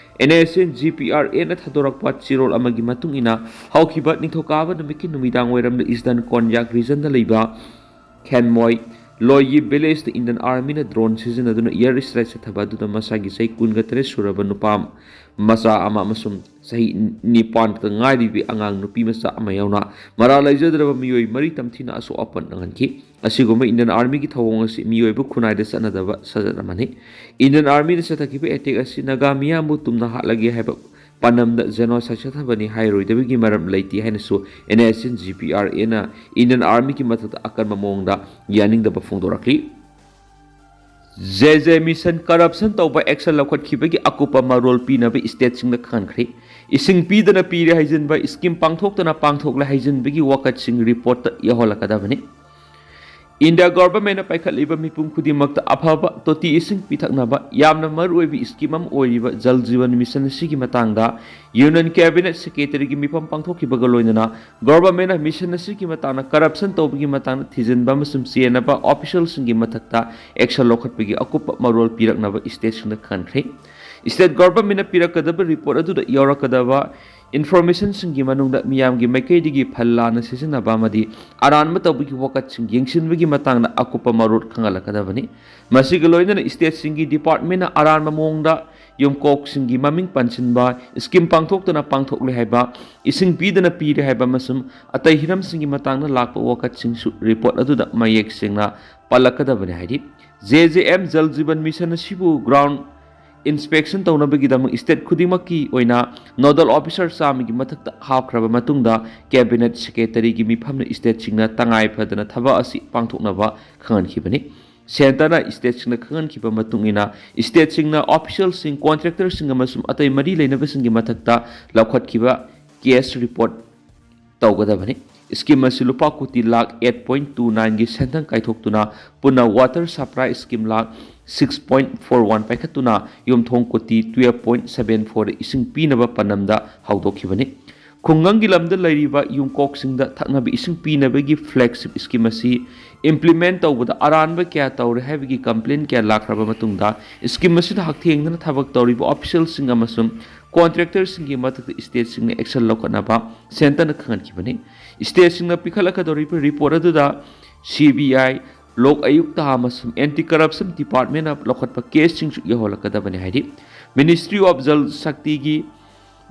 NSCN-G P R N-ꯅ ꯊꯥꯗꯣꯔꯛꯄ ꯆꯦꯔꯣꯜ ꯑꯃꯒꯤ ꯃꯇꯨꯡ ꯏꯟꯅ, ꯍꯧꯈꯤꯕ ꯅꯤꯡꯊꯧꯀꯥꯕ ꯅꯨꯃꯤꯠꯀꯤ ꯅꯨꯃꯤꯗꯥꯡ ꯋꯥꯏꯔꯝꯗ ꯏꯁꯇꯔꯟ ꯀꯣꯟꯌꯥꯛ ꯔꯤꯖꯟꯗ ꯂꯩꯕ ꯈꯦꯟꯃꯣꯏ ꯂꯣꯏꯌꯤ ꯚꯤꯂꯦꯖꯇ ꯏꯟꯗꯤꯌꯟ ꯑꯥꯔꯃꯤꯅ ꯗ꯭ꯔꯣꯟ ꯁꯤꯖꯤꯟꯅꯗꯨꯅ ꯑꯦꯌꯔ ꯁ꯭ꯇ꯭ꯔꯥꯏꯛ ꯆꯠꯊꯕ ꯑꯗꯨꯗ ꯃꯁꯥꯒꯤ ꯆꯍꯤ ꯀꯨꯟꯒ ꯇꯔꯦꯠ ꯁꯨꯔꯕ ꯅꯨꯄꯥ ꯃꯆꯥ ꯑꯃ ꯑꯃꯁꯨꯡ ꯆꯍꯤ ꯅꯤꯄꯥꯟ ꯈꯛꯇ ꯉꯥꯏꯔꯤꯕꯤ ꯑꯉꯥꯡ ꯅꯨꯄꯤ ꯃꯆꯥ ꯑꯃ ꯌꯥꯎꯅ ꯃꯔꯥꯜ ꯂꯩꯖꯗ꯭ꯔꯕ ꯃꯤꯑꯣꯏ ꯃꯔꯤ ꯇꯝꯊꯤꯅ ꯑꯁꯣꯛ ꯑꯄꯟ ꯅꯪꯍꯟꯈꯤ꯫ ꯑꯁꯤꯒꯨꯝꯕ ꯏꯟꯗꯤꯌꯟ ꯑꯥꯔꯃꯤꯒꯤ ꯊꯧꯑꯣꯡ ꯑꯁꯤ ꯃꯤꯑꯣꯏꯕ ꯈꯨꯟꯅꯥꯏꯗ ꯆꯠꯅꯗꯕ ꯁꯥꯖꯠ ꯑꯃꯅꯤ꯫ ꯏꯟꯗꯤꯌꯟ ꯑꯥꯔꯃꯤꯅ ꯆꯠꯊꯈꯤꯕ ꯑꯦꯇꯦꯛ ꯑꯁꯤ ꯅꯥꯒꯥ ꯃꯤꯌꯥꯝꯕꯨ ꯇꯨꯝꯅ ꯍꯥꯠꯂꯒꯦ ꯍꯥꯏꯕ ꯄꯥꯟꯗꯝꯗ ꯖꯦꯅꯣꯁꯥꯏꯗ ꯆꯠꯊꯕꯅꯤ ꯍꯥꯏꯔꯣꯏꯗꯕꯒꯤ ꯃꯔꯝ ꯂꯩꯇꯦ ꯍꯥꯏꯅꯁꯨ NSCN-G P R N-ꯅ ꯏꯟꯗꯤꯌꯟ ꯑꯥꯔꯃꯤꯒꯤ ꯃꯊꯛꯇ ꯑꯀꯟꯕ ꯃꯑꯣꯡꯗ ꯌꯥꯅꯤꯡꯗꯕ ꯐꯣꯡꯗꯣꯔꯛꯂꯤ꯫ JJ Mission corruption ꯇꯧꯕ action ꯂꯧꯈꯠꯈꯤꯕꯒꯤ ꯑꯀꯨꯞꯄ ꯃꯔꯣꯜ ꯄꯤꯅꯕ ꯁ꯭ꯇꯦꯠꯁꯤꯡꯗ ꯈꯪꯍꯟꯈ꯭ꯔꯦ꯫ ꯏꯁꯤꯡ ꯄꯤꯗꯅ ꯄꯤꯔꯦ ꯍꯥꯏꯖꯤꯟꯕ, ꯁ꯭ꯀꯤꯝ ꯄꯥꯡꯊꯣꯛꯇꯅ ꯄꯥꯡꯊꯣꯛꯂꯦ ꯍꯥꯏꯖꯤꯟꯕꯒꯤ ꯋꯥꯀꯠꯁꯤꯡ ꯔꯤꯄꯣꯔꯠꯇ ꯌꯥꯎꯍꯜꯂꯛꯀꯗꯕꯅꯤ꯫ ꯏꯟꯗꯤꯌꯥ ꯒꯣꯚꯔꯟꯃꯦꯟꯠꯅ ꯄꯥꯏꯈꯠꯂꯤꯕ ꯃꯤꯄꯨꯝ ꯈꯨꯗꯤꯡꯃꯛꯇ ꯑꯐꯕ ꯇꯣꯇꯤ ꯏꯁꯤꯡ ꯄꯤꯊꯛꯅꯕ ꯌꯥꯝꯅ ꯃꯔꯨꯑꯣꯏꯕ ꯁ꯭ꯀꯤꯝ ꯑꯃ ꯑꯣꯏꯔꯤꯕ ꯖꯜ ꯖꯤꯕꯟ ꯃꯤꯁꯟ ꯑꯁꯤꯒꯤ ꯃꯇꯥꯡꯗ ꯌꯨꯅꯤꯌꯟ ꯀꯦꯕꯤꯅꯦꯠ ꯁꯦꯀ꯭ꯔꯦꯇꯔꯤꯒꯤ ꯃꯤꯐꯝ ꯄꯥꯡꯊꯣꯛꯈꯤꯕꯒ ꯂꯣꯏꯅꯅ ꯒꯣꯚꯔꯟꯃꯦꯟꯠꯅ ꯃꯤꯁꯟ ꯑꯁꯤꯒꯤ ꯃꯇꯥꯡꯗ ꯀꯔꯞꯁꯟ ꯇꯧꯕꯒꯤ ꯃꯇꯥꯡꯗ ꯊꯤꯖꯤꯟꯕ ꯑꯃꯁꯨꯡ ꯆꯦꯟꯅꯕ ꯑꯣꯐꯤꯁꯤꯌꯦꯜꯁꯤꯡꯒꯤ ꯃꯊꯛꯇ ꯑꯦꯛꯁꯟ ꯂꯧꯈꯠꯄꯒꯤ ꯑꯀꯨꯞꯄ ꯃꯔꯣꯜ ꯄꯤꯔꯛꯅꯕ ꯁ꯭ꯇꯦꯠꯁꯤꯡꯗ ꯈꯪꯍꯟꯈ꯭ꯔꯦ꯫ ꯁ꯭ꯇꯦꯠ ꯒꯣꯚꯔꯟꯃꯦꯟꯠꯅ ꯄꯤꯔꯛꯀꯗꯕ ꯔꯤꯄꯣꯔꯠ ꯑꯗꯨꯗ ꯌꯥꯎꯔꯛꯀꯗꯕ ꯏꯟꯐꯣꯔꯃꯦꯁꯟꯁꯤꯡꯒꯤ ꯃꯅꯨꯡꯗ ꯃꯤꯌꯥꯝꯒꯤ ꯃꯥꯏꯀꯩꯗꯒꯤ ꯐꯜ ꯂꯥꯟꯅ ꯁꯤꯖꯤꯟꯅꯕ ꯑꯃꯗꯤ ꯑꯔꯥꯟꯕ ꯇꯧꯕꯒꯤ ꯋꯥꯀꯠꯁꯤꯡ ꯌꯦꯡꯁꯤꯟꯕꯒꯤ ꯃꯇꯥꯡꯗ ꯑꯀꯨꯞꯄ ꯃꯔꯣꯜ ꯈꯪꯍꯜꯂꯛꯀꯗꯕꯅꯤ꯫ ꯃꯁꯤꯒ ꯂꯣꯏꯅꯅ ꯁ꯭ꯇꯦꯠꯁꯤꯡꯒꯤ ꯗꯤꯄꯥꯔꯠꯃꯦꯟꯠꯅ ꯑꯔꯥꯟꯕ ꯃꯑꯣꯡꯗ ꯌꯨꯝꯀꯣꯛꯁꯤꯡꯒꯤ ꯃꯃꯤꯡ ꯄꯟꯁꯤꯟꯕ, ꯁ꯭ꯀꯤꯝ ꯄꯥꯡꯊꯣꯛꯇꯅ ꯄꯥꯡꯊꯣꯛꯂꯦ ꯍꯥꯏꯕ, ꯏꯁꯤꯡ ꯄꯤꯗꯅ ꯄꯤꯔꯦ ꯍꯥꯏꯕ ꯑꯃꯁꯨꯡ ꯑꯇꯩ ꯍꯤꯔꯝꯁꯤꯡꯒꯤ ꯃꯇꯥꯡꯗ ꯂꯥꯛꯄ ꯋꯥꯀꯠꯁꯤꯡꯁꯨ ꯔꯤꯄꯣꯔꯠ ꯑꯗꯨꯗ ꯃꯌꯦꯛ ꯁꯦꯡꯅ ꯄꯜꯂꯛꯀꯗꯕꯅꯤ ꯍꯥꯏꯔꯤ꯫ JJM ꯖꯜ ꯖꯤꯕꯟ ꯃꯤꯁꯟ ꯑꯁꯤꯕꯨ ꯒ꯭ꯔꯥꯎꯟ inspection ꯇꯧꯅꯕꯒꯤꯗꯃꯛ state ꯈꯨꯗꯤꯡꯃꯛꯀꯤ ꯑꯣꯏꯅ nodal officer ꯆꯥꯝꯃꯒꯤ ꯃꯊꯛꯇ ꯍꯥꯞꯈ꯭ꯔꯕ ꯃꯇꯨꯡꯗ, cabinet secretaryꯒꯤ ꯃꯤꯐꯝꯅ stateꯁꯤꯡꯅ ꯇꯉꯥꯏ ꯐꯗꯅ ꯊꯕꯛ ꯑꯁꯤ ꯄꯥꯡꯊꯣꯛꯅꯕ ꯈꯪꯍꯟꯈꯤꯕꯅꯤ꯫ Centreꯅ stateꯁꯤꯡꯅ ꯈꯪꯍꯟꯈꯤꯕ ꯃꯇꯨꯡ ꯏꯟꯅ, stateꯁꯤꯡꯅ officialꯁꯤꯡ, contractorꯁꯤꯡ ꯑꯃꯁꯨꯡ ꯑꯇꯩ ꯃꯔꯤ ꯂꯩꯅꯕꯁꯤꯡꯒꯤ ꯃꯊꯛꯇ ꯂꯧꯈꯠꯈꯤꯕ case report ꯇꯧꯒꯗꯕꯅꯤ꯫ Scheme ꯑꯁꯤ ꯂꯨꯄꯥ ꯀꯣꯇꯤ ꯂꯥꯈ eight point two nineꯒꯤ ꯁꯦꯟꯊꯪ ꯀꯥꯏꯊꯣꯛꯇꯨꯅ, ꯄꯨꯟꯅ water supply scheme lakh six point four one ꯄꯥꯏꯈꯠꯇꯨꯅ, ꯌꯨꯝꯊꯣꯡ ꯀꯣꯇꯤ twelve point seven fourꯗ ꯏꯁꯤꯡ ꯄꯤꯅꯕ ꯄꯥꯟꯗꯝꯗ ꯍꯧꯗꯣꯛꯈꯤꯕꯅꯤ꯫ ꯈꯨꯡꯒꯪꯒꯤ ꯂꯝꯗ ꯂꯩꯔꯤꯕ ꯌꯨꯝꯀꯣꯛꯁꯤꯡꯗ ꯊꯛꯅꯕ ꯏꯁꯤꯡ ꯄꯤꯅꯕꯒꯤ flagship scheme ꯑꯁꯤ implement ꯇꯧꯕꯗ ꯑꯔꯥꯟꯕ ꯀꯌꯥ ꯇꯧꯔꯦ ꯍꯥꯏꯕꯒꯤ complaint ꯀꯌꯥ ꯂꯥꯛꯈ꯭ꯔꯕ ꯃꯇꯨꯡꯗ, scheme ꯑꯁꯤꯗ ꯍꯛꯊꯦꯡꯅꯅ ꯊꯕꯛ ꯇꯧꯔꯤꯕ officialꯁꯤꯡ ꯑꯃꯁꯨꯡ contractorꯁꯤꯡꯒꯤ ꯃꯊꯛꯇ stateꯁꯤꯡꯅ action ꯂꯧꯈꯠꯅꯕ Centreꯅ ꯈꯪꯍꯟꯈꯤꯕꯅꯤ꯫ Stateꯁꯤꯡꯅ ꯄꯤꯈꯠꯂꯛꯀꯗꯧꯔꯤꯕ report ꯑꯗꯨꯗ CBI, ꯂꯣꯛ ꯑꯌꯨꯛꯇ ꯑꯃꯁꯨꯡ Anti Corruption Departmentꯅ ꯂꯧꯈꯠꯄ caseꯁꯤꯡꯁꯨ ꯌꯥꯎꯍꯜꯂꯛꯀꯗꯕꯅꯤ ꯍꯥꯏꯔꯤ꯫ Ministry of Jal Shaktiꯒꯤ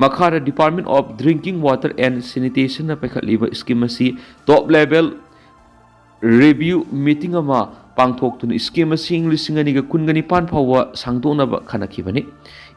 ꯃꯈꯥꯗ Department of Drinking Water and Sanitationꯅ ꯄꯥꯏꯈꯠꯂꯤꯕ scheme ꯑꯁꯤ top level review meeting ꯑꯃ ꯄꯥꯡꯊꯣꯛꯇꯨꯅ scheme ꯑꯁꯤ ꯏꯪ ꯂꯤꯁꯤꯡ ꯑꯅꯤꯒ ꯀꯨꯟꯒ ꯅꯤꯄꯥꯟ ꯐꯥꯎꯕ ꯁꯥꯡꯗꯣꯛꯅꯕ ꯈꯟꯅꯈꯤꯕꯅꯤ꯫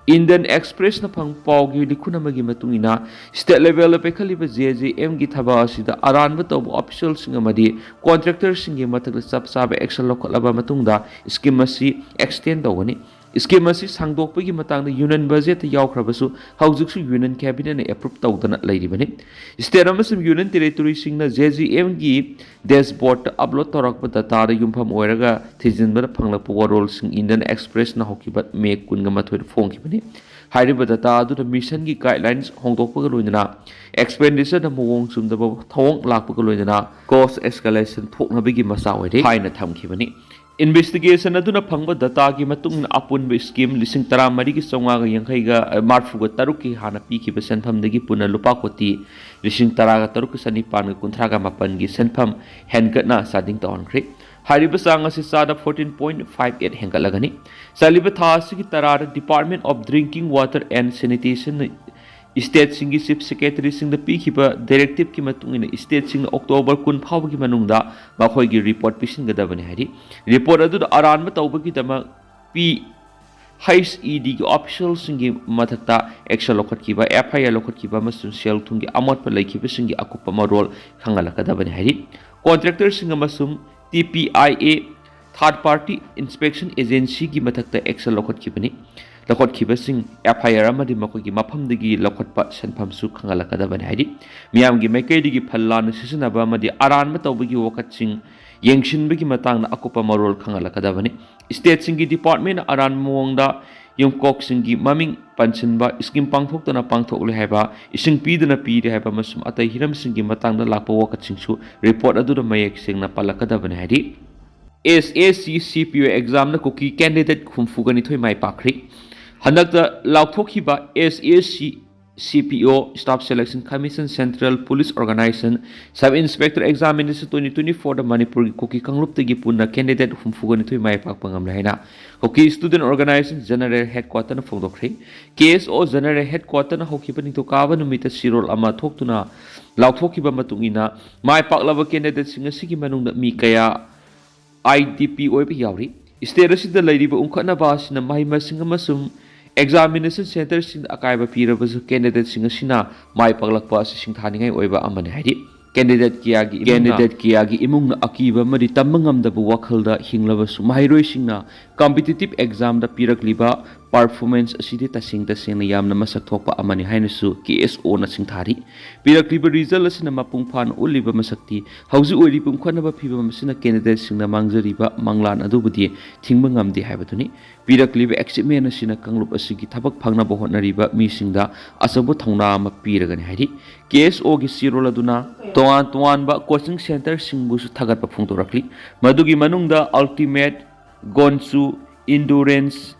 Indian Expressꯅ ꯐꯪꯕ ꯄꯥꯎꯒꯤ ꯂꯤꯈꯨꯟ ꯑꯃꯒꯤ ꯃꯇꯨꯡ ꯏꯟꯅ, state levelꯗ ꯄꯥꯏꯈꯠꯂꯤꯕ JJMꯒꯤ ꯊꯕꯛ ꯑꯁꯤꯗ ꯑꯔꯥꯟꯕ ꯇꯧꯕ officialꯁꯤꯡ ꯑꯃꯗꯤ contractorꯁꯤꯡꯒꯤ ꯃꯊꯛꯇ ꯆꯞ ꯆꯥꯕ action ꯂꯧꯈꯠꯂꯕ ꯃꯇꯨꯡꯗ scheme ꯑꯁꯤ extend ꯇꯧꯒꯅꯤ꯫ Scheme ꯑꯁꯤ ꯁꯥꯡꯗꯣꯛꯄꯒꯤ ꯃꯇꯥꯡꯗ union budgetꯇ ꯌꯥꯎꯈ꯭ꯔꯕꯁꯨ, ꯍꯧꯖꯤꯛꯁꯨ union cabinetꯅ approve ꯇꯧꯗꯅ ꯂꯩꯔꯤꯕꯅꯤ꯫ State ꯑꯃꯁꯨꯡ union territoryꯁꯤꯡꯅ JJMꯒꯤ dashboardꯇ upload ꯇꯧꯔꯛꯄ dataꯗ ꯌꯨꯝꯐꯝ ꯑꯣꯏꯔꯒ ꯊꯤꯖꯤꯟꯕꯗ ꯐꯪꯂꯛꯄ ꯋꯥꯔꯣꯜꯁꯤꯡ Indian Expressꯅ ꯍꯧꯈꯤꯕ May ꯀꯨꯟꯒ ꯃꯥꯊꯣꯏꯗ ꯐꯣꯡꯈꯤꯕꯅꯤ꯫ ꯍꯥꯏꯔꯤꯕ data ꯑꯗꯨꯗ missionꯒꯤ guidelines ꯍꯣꯡꯗꯣꯛꯄꯒ ꯂꯣꯏꯅꯅ expenditureꯗ ꯃꯑꯣꯡ ꯆꯨꯝꯗꯕ ꯊꯧꯑꯣꯡ ꯂꯥꯛꯄꯒ ꯂꯣꯏꯅꯅ cost escalation ꯊꯣꯛꯅꯕꯒꯤ ꯃꯆꯥꯛ ꯑꯣꯏꯔꯦ ꯍꯥꯏꯅ ꯊꯝꯈꯤꯕꯅꯤ꯫ Investigation ꯑꯗꯨꯅ ꯐꯪꯕ dataꯒꯤ ꯃꯇꯨꯡ ꯏꯟꯅ, ꯑꯄꯨꯟꯕ scheme ꯂꯤꯁꯤꯡ ꯇꯔꯥꯃꯔꯤꯒ ꯆꯥꯝꯃꯉꯥꯒ ꯌꯥꯡꯈꯩꯒ ꯃꯔꯤꯐꯨꯒ ꯇꯔꯨꯛꯀꯤ ꯍꯥꯟꯅ ꯄꯤꯈꯤꯕ ꯁꯦꯟꯐꯝꯗꯒꯤ ꯄꯨꯟꯅ ꯂꯨꯄꯥ ꯀꯣꯇꯤ ꯂꯤꯁꯤꯡ ꯇꯔꯥꯒ ꯇꯔꯨꯛꯀ ꯆꯅꯤꯄꯥꯟꯒ ꯀꯨꯟꯊ꯭ꯔꯥꯒ ꯃꯥꯄꯟꯒꯤ ꯁꯦꯟꯐꯝ ꯍꯦꯟꯒꯠꯅ ꯆꯥꯗꯤꯡ ꯇꯧꯍꯟꯈ꯭ꯔꯦ꯫ ꯍꯥꯏꯔꯤꯕ ꯆꯥꯡ ꯑꯁꯤ ꯆꯥꯗ fourteen point five eight ꯍꯦꯟꯒꯠꯂꯒꯅꯤ꯫ ꯆꯠꯂꯤꯕ ꯊꯥ ꯑꯁꯤꯒꯤ ꯇꯔꯥꯗ Department of Drinking Water and Sanitation stateꯁꯤꯡꯒꯤ chief secretaryꯁꯤꯡꯗ ꯄꯤꯈꯤꯕ directiveꯀꯤ ꯃꯇꯨꯡ ꯏꯟꯅ, stateꯁꯤꯡꯅ October ꯀꯨꯟ ꯐꯥꯎꯕꯒꯤ ꯃꯅꯨꯡꯗ ꯃꯈꯣꯏꯒꯤ report ꯄꯤꯁꯤꯟꯒꯗꯕꯅꯤ ꯍꯥꯏꯔꯤ꯫ Report ꯑꯗꯨꯗ ꯑꯔꯥꯟꯕ ꯇꯧꯕꯒꯤꯗꯃꯛ ꯄꯤ ꯍꯩꯆ ꯏ ꯗꯤꯒꯤ ꯑꯣꯐꯤꯁꯤꯌꯦꯜꯁꯤꯡꯒꯤ ꯃꯊꯛꯇ ꯑꯦꯛꯁꯟ ꯂꯧꯈꯠꯈꯤꯕ, ꯑꯦꯐ ꯑꯥꯏ ꯑꯥꯔ ꯂꯧꯈꯠꯈꯤꯕ ꯑꯃꯁꯨꯡ ꯁꯦꯜ ꯊꯨꯝꯒꯤ ꯑꯃꯣꯠꯄ ꯂꯩꯈꯤꯕꯁꯤꯡꯒꯤ ꯑꯀꯨꯞꯄ ꯃꯔꯣꯜ ꯈꯪꯍꯜꯂꯛꯀꯗꯕꯅꯤ ꯍꯥꯏꯔꯤ꯫ ꯀꯣꯟꯇ꯭ꯔꯦꯛꯇꯔꯁꯤꯡ ꯑꯃꯁꯨꯡ T P I A, third party inspection ꯑꯦꯖꯦꯟꯁꯤꯒꯤ ꯃꯊꯛꯇ ꯑꯦꯛꯁꯟ ꯂꯧꯈꯠꯈꯤꯕꯅꯤ꯫ ꯂꯧꯈꯠꯈꯤꯕꯁꯤꯡ ꯑꯦꯐ ꯑꯥꯏ ꯑꯥꯔ ꯑꯃꯗꯤ ꯃꯈꯣꯏꯒꯤ ꯃꯐꯝꯗꯒꯤ ꯂꯧꯈꯠꯄ ꯁꯦꯟꯐꯝꯁꯨ ꯈꯪꯍꯜꯂꯛꯀꯗꯕꯅꯤ ꯍꯥꯏꯔꯤ꯫ ꯃꯤꯌꯥꯝꯒꯤ ꯃꯥꯏꯀꯩꯗꯒꯤ ꯐꯜ ꯂꯥꯟꯅ ꯁꯤꯖꯤꯟꯅꯕ ꯑꯃꯗꯤ ꯑꯔꯥꯟꯕ ꯇꯧꯕꯒꯤ ꯋꯥꯀꯠꯁꯤꯡ ꯌꯦꯡꯁꯤꯟꯕꯒꯤ ꯃꯇꯥꯡꯗ ꯑꯀꯨꯞꯄ ꯃꯔꯣꯜ ꯈꯪꯍꯜꯂꯛꯀꯗꯕꯅꯤ꯫ ꯁ꯭ꯇꯦꯠꯁꯤꯡꯒꯤ ꯗꯤꯄꯥꯔꯠꯃꯦꯟꯅ ꯑꯔꯥꯟꯕ ꯃꯑꯣꯡꯗ ꯌꯨꯝꯀꯣꯛꯁꯤꯡꯒꯤ ꯃꯃꯤꯡ ꯄꯟꯁꯤꯟꯕ, ꯁ꯭ꯀꯤꯝ ꯄꯥꯡꯊꯣꯛꯇꯅ ꯄꯥꯡꯊꯣꯛꯂꯦ ꯍꯥꯏꯕ, ꯏꯁꯤꯡ ꯄꯤꯗꯅ ꯄꯤꯔꯦ ꯍꯥꯏꯕ ꯑꯃꯁꯨꯡ ꯑꯇꯩ ꯍꯤꯔꯝꯁꯤꯡꯒꯤ ꯃꯇꯥꯡꯗ ꯂꯥꯛꯄ ꯋꯥꯀꯠꯁꯤꯡꯁꯨ ꯔꯤꯄꯣꯔꯠ ꯑꯗꯨꯗ ꯃꯌꯦꯛ ꯁꯦꯡꯅ ꯄꯜꯂꯛꯀꯗꯕꯅꯤ ꯍꯥꯏꯔꯤ꯫ ꯑꯦꯁ ꯑꯦꯁ ꯁꯤ ꯁꯤ ꯄꯤ ꯑꯣ ꯑꯦꯛꯖꯥꯝꯗ ꯀꯨꯀꯤ ꯀꯦꯟꯗꯤꯗꯦꯠ ꯍꯨꯝꯐꯨꯒ ꯅꯤꯊꯣꯏ ꯃꯥꯏ ꯄꯥꯛꯈ꯭ꯔꯦ꯫ ꯍꯟꯗꯛꯇ ꯂꯥꯎꯊꯣꯛꯈꯤꯕ ꯑꯦꯁ ꯑꯦꯁ ꯁꯤ ꯁꯤ ꯄꯤ ꯑꯣ Staff Selection Commission, Central Police Organization, Sub Inspector Examination twenty twenty-fourꯗ ꯃꯅꯤꯄꯨꯔꯒꯤ ꯀꯨꯀꯤ ꯀꯥꯡꯂꯨꯞꯇꯒꯤ ꯄꯨꯟꯅ ꯀꯦꯟꯗꯤꯗꯦꯠ ꯍꯨꯝꯐꯨꯒ ꯅꯤꯊꯣꯏ ꯃꯥꯏ ꯄꯥꯛꯄ ꯉꯝꯂꯦ ꯍꯥꯏꯅ ꯀꯨꯀꯤ Student Organization General Headquarterꯅ ꯐꯣꯡꯗꯣꯛꯈ꯭ꯔꯦ꯫ ꯀꯦ ꯑꯦꯁ ꯑꯣ General Headquarterꯅ ꯍꯧꯈꯤꯕ ꯅꯤꯡꯊꯧꯀꯥꯕ ꯅꯨꯃꯤꯠꯇ ꯆꯦꯔꯣꯜ ꯑꯃ ꯊꯣꯛꯇꯨꯅ ꯂꯥꯎꯊꯣꯛꯈꯤꯕ ꯃꯇꯨꯡ ꯏꯟꯅ, ꯃꯥꯏ ꯄꯥꯛꯂꯕ ꯀꯦꯟꯗꯤꯗꯦꯠꯁꯤꯡ ꯑꯁꯤꯒꯤ ꯃꯅꯨꯡꯗ ꯃꯤ ꯀꯌꯥ ꯑꯥꯏ ꯗꯤ ꯄꯤ ꯑꯣꯏꯕ ꯌꯥꯎꯔꯤ꯫ ꯁ꯭ꯇꯦꯠ ꯑꯁꯤꯗ ꯂꯩꯔꯤꯕ ꯎꯪꯈꯠꯅꯕ ꯑꯁꯤꯅ ꯃꯍꯩ ꯃꯁꯤꯡ ꯑꯃꯁꯨꯡ ꯑꯦꯛꯖꯥꯃꯤꯅꯦꯁꯟ ꯁꯦꯟꯇꯔꯁꯤꯡꯗ ꯑꯀꯥꯏꯕ ꯄꯤꯔꯕꯁꯨ, ꯀꯦꯟꯗꯤꯗꯦꯠꯁꯤꯡ ꯑꯁꯤꯅ ꯃꯥꯏ ꯄꯥꯛꯂꯛꯄ ꯑꯁꯤ ꯁꯤꯡꯊꯥꯅꯤꯡꯉꯥꯏ ꯑꯣꯏꯕ ꯑꯃꯅꯤ ꯍꯥꯏꯔꯤ꯫ ꯀꯦꯟꯗꯤꯗꯦꯠ ꯀꯌꯥꯒꯤ ꯏꯃꯨꯡꯅ, ꯀꯦꯟꯗꯤꯗꯦꯠ ꯀꯌꯥꯒꯤ ꯏꯃꯨꯡꯅ ꯑꯀꯤꯕ ꯑꯃꯗꯤ ꯇꯝꯕ ꯉꯝꯗꯕ ꯋꯥꯈꯜꯗ ꯍꯤꯡꯂꯕꯁꯨ, ꯃꯍꯩꯔꯣꯏꯁꯤꯡꯅ ꯀꯝꯄꯤꯇꯤꯇꯤꯚ ꯑꯦꯛꯖꯥꯝꯗ ꯄꯤꯔꯛꯂꯤꯕ ꯄꯔꯐꯣꯔꯃꯦꯟꯁ ꯑꯁꯤꯗꯤ ꯇꯁꯦꯡ ꯇꯁꯦꯡꯅ ꯌꯥꯝꯅ ꯃꯁꯛ ꯊꯣꯛꯄ ꯑꯃꯅꯤ ꯍꯥꯏꯅꯁꯨ ꯀꯦ ꯑꯦꯁ ꯑꯣꯅ ꯁꯤꯡꯊꯥꯔꯤ꯫ ꯄꯤꯔꯛꯂꯤꯕ ꯔꯤꯖꯜ ꯑꯁꯤꯅ ꯃꯄꯨꯡ ꯐꯥꯅ ꯎꯠꯂꯤꯕ ꯃꯁꯛꯇꯤ ꯍꯧꯖꯤꯛ ꯑꯣꯏꯔꯤꯕ ꯎꯪꯈꯠꯅꯕ ꯐꯤꯕꯝ ꯑꯁꯤꯅ ꯀꯦꯟꯗꯤꯗꯦꯠꯁꯤꯡꯅ ꯃꯥꯡꯖꯔꯤꯕ ꯃꯪꯂꯥꯟ ꯑꯗꯨꯕꯨꯗꯤ ꯊꯤꯡꯕ ꯉꯝꯗꯦ ꯍꯥꯏꯕꯗꯨꯅꯤ꯫ ꯄꯤꯔꯛꯂꯤꯕ ꯑꯦꯆꯤꯞꯃꯦꯟ ꯑꯁꯤꯅ ꯀꯥꯡꯂꯨꯞ ꯑꯁꯤꯒꯤ ꯊꯕꯛ ꯐꯪꯅꯕ ꯍꯣꯠꯅꯔꯤꯕ ꯃꯤꯁꯤꯡꯗ ꯑꯆꯧꯕ ꯊꯧꯅꯥ ꯑꯃ ꯄꯤꯔꯒꯅꯤ ꯍꯥꯏꯔꯤ꯫ ꯀꯦ ꯑꯦꯁ ꯑꯣꯒꯤ ꯆꯦꯔꯣꯜ ꯑꯗꯨꯅ ꯇꯣꯉꯥꯟ ꯇꯣꯉꯥꯟꯕ ꯀꯣꯆꯤꯡ ꯁꯦꯟꯇꯔꯁꯤꯡꯕꯨꯁꯨ ꯊꯥꯒꯠꯄ ꯐꯣꯡꯗꯣꯔꯛꯂꯤ꯫ ꯃꯗꯨꯒꯤ ꯃꯅꯨꯡꯗ ꯑꯜꯇꯤꯃꯦꯠ, ꯒꯣꯟꯆꯨ, ꯏꯟꯗꯨꯔꯦꯟꯁ,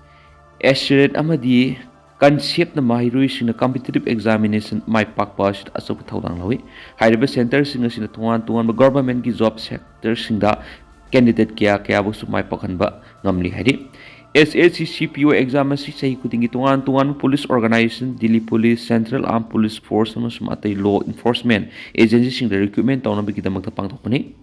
ꯑꯦꯁꯤꯔꯦꯠ ꯑꯃꯗꯤ ꯀꯟꯁꯦꯞꯅ ꯃꯍꯩꯔꯣꯏꯁꯤꯡꯅ ꯀꯝꯄꯤꯇꯤꯇꯤꯚ ꯑꯦꯛꯖꯥꯃꯤꯅꯦꯁꯟ ꯃꯥꯏ ꯄꯥꯛꯄ ꯑꯁꯤꯗ ꯑꯆꯧꯕ ꯊꯧꯗꯥꯡ ꯂꯧꯏ꯫ ꯍꯥꯏꯔꯤꯕ ꯁꯦꯟꯇꯔꯁꯤꯡ ꯑꯁꯤꯅ ꯇꯣꯉꯥꯟ ꯇꯣꯉꯥꯟꯕ ꯒꯚꯔꯟꯃꯦꯟꯠꯀꯤ ꯖꯣꯕ ꯁꯦꯛꯇꯔꯁꯤꯡꯗ ꯀꯦꯟꯗꯤꯗꯦꯠ ꯀꯌꯥ ꯀꯌꯥꯕꯨꯁꯨ ꯃꯥꯏ ꯄꯥꯛꯍꯟꯕ ꯉꯝꯂꯤ ꯍꯥꯏꯔꯤ꯫ ꯑꯦꯁ ꯑꯦꯁ ꯁꯤ ꯁꯤ ꯄꯤ ꯑꯣ ꯑꯦꯛꯖꯥꯝ ꯑꯁꯤ ꯆꯍꯤ ꯈꯨꯗꯤꯡꯒꯤ ꯇꯣꯉꯥꯟ ꯇꯣꯉꯥꯟꯕ police organisation, Delhi police, central armed police force ꯑꯃꯁꯨꯡ ꯑꯇꯩ ꯂꯣ ꯏꯟꯐꯣꯔꯁꯃꯦꯟꯠ ꯑꯦꯖꯦꯟꯁꯤꯁꯤꯡꯗ ꯔꯤꯀ꯭ꯔꯨꯠꯃꯦꯟꯠ ꯇꯧꯅꯕꯒꯤꯗꯃꯛꯇ ꯄꯥꯡꯊꯣꯛꯄꯅꯤ꯫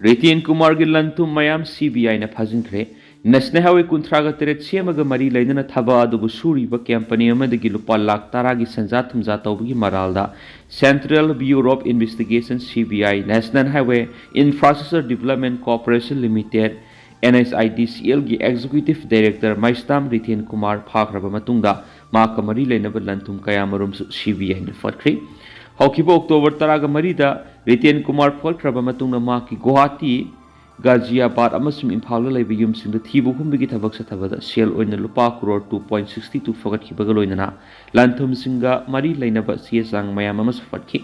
ꯔꯤꯇꯦꯟ ꯀꯨꯃꯥꯔꯒꯤ ꯂꯟ-ꯊꯨꯝ ꯃꯌꯥꯝ ꯁꯤ ꯕꯤ ꯑꯥꯏꯅ ꯐꯥꯖꯤꯟꯈ꯭ꯔꯦ꯫ ꯅꯦꯁꯅꯦꯜ ꯍꯥꯏꯋꯦ ꯀꯨꯟꯊ꯭ꯔꯥꯒ ꯇꯔꯦꯠ ꯁꯦꯝꯕꯒ ꯃꯔꯤ ꯂꯩꯅꯅ ꯊꯕꯛ ꯑꯗꯨꯕꯨ ꯁꯨꯔꯤꯕ ꯀꯝꯄꯅꯤ ꯑꯃꯗꯒꯤ ꯂꯨꯄꯥ ꯂꯥꯈ ꯇꯔꯥꯒꯤ ꯁꯦꯟꯖꯥ ꯊꯨꯝꯖꯥ ꯇꯧꯕꯒꯤ ꯃꯔꯥꯜꯗ Central Bureau of Investigation, C B I, National Highway Infrastructure Development Corporation Limited, N H I D C L ꯒꯤ Executive Director ꯃꯩꯁꯇꯥꯝ ꯔꯤꯇꯦꯟ ꯀꯨꯃꯥꯔ ꯐꯥꯈ꯭ꯔꯕ ꯃꯇꯨꯡꯗ ꯃꯍꯥꯛꯀ ꯃꯔꯤ ꯂꯩꯅꯕ ꯂꯟ ꯊꯨꯝ ꯀꯌꯥ ꯃꯔꯨꯝꯁꯨ C B I ꯅ ꯐꯠꯈ꯭ꯔꯤ꯫ ꯍꯧꯈꯤꯕ ꯑꯣꯛꯇꯣꯕꯔ ꯇꯔꯥꯒ ꯃꯔꯤꯗ ꯔꯤꯇꯦꯟ ꯀꯨꯃꯥꯔ ꯐꯠꯈ꯭ꯔꯕ ꯃꯇꯨꯡꯗ ꯃꯍꯥꯛꯀꯤ ꯒꯨꯋꯥꯍꯥꯇꯤ, ꯒꯥꯖꯤꯌꯥꯕꯥꯗ ꯑꯃꯁꯨꯡ ꯏꯝꯐꯥꯜꯗ ꯂꯩꯕ ꯌꯨꯝꯁꯤꯡꯗ ꯊꯤꯕ ꯍꯨꯝꯕꯒꯤ ꯊꯕꯛ ꯆꯠꯊꯕꯗ ꯁꯦꯜ ꯑꯣꯏꯅ ꯂꯨꯄꯥ crore two point six two ꯐꯒꯠꯈꯤꯕꯒ ꯂꯣꯏꯅꯅ ꯂꯟ ꯊꯨꯝꯁꯤꯡꯒ ꯃꯔꯤ ꯂꯩꯅꯕ ꯆꯦ ꯆꯥꯡ ꯃꯌꯥꯝ ꯑꯃꯁꯨ ꯐꯠꯈꯤ꯫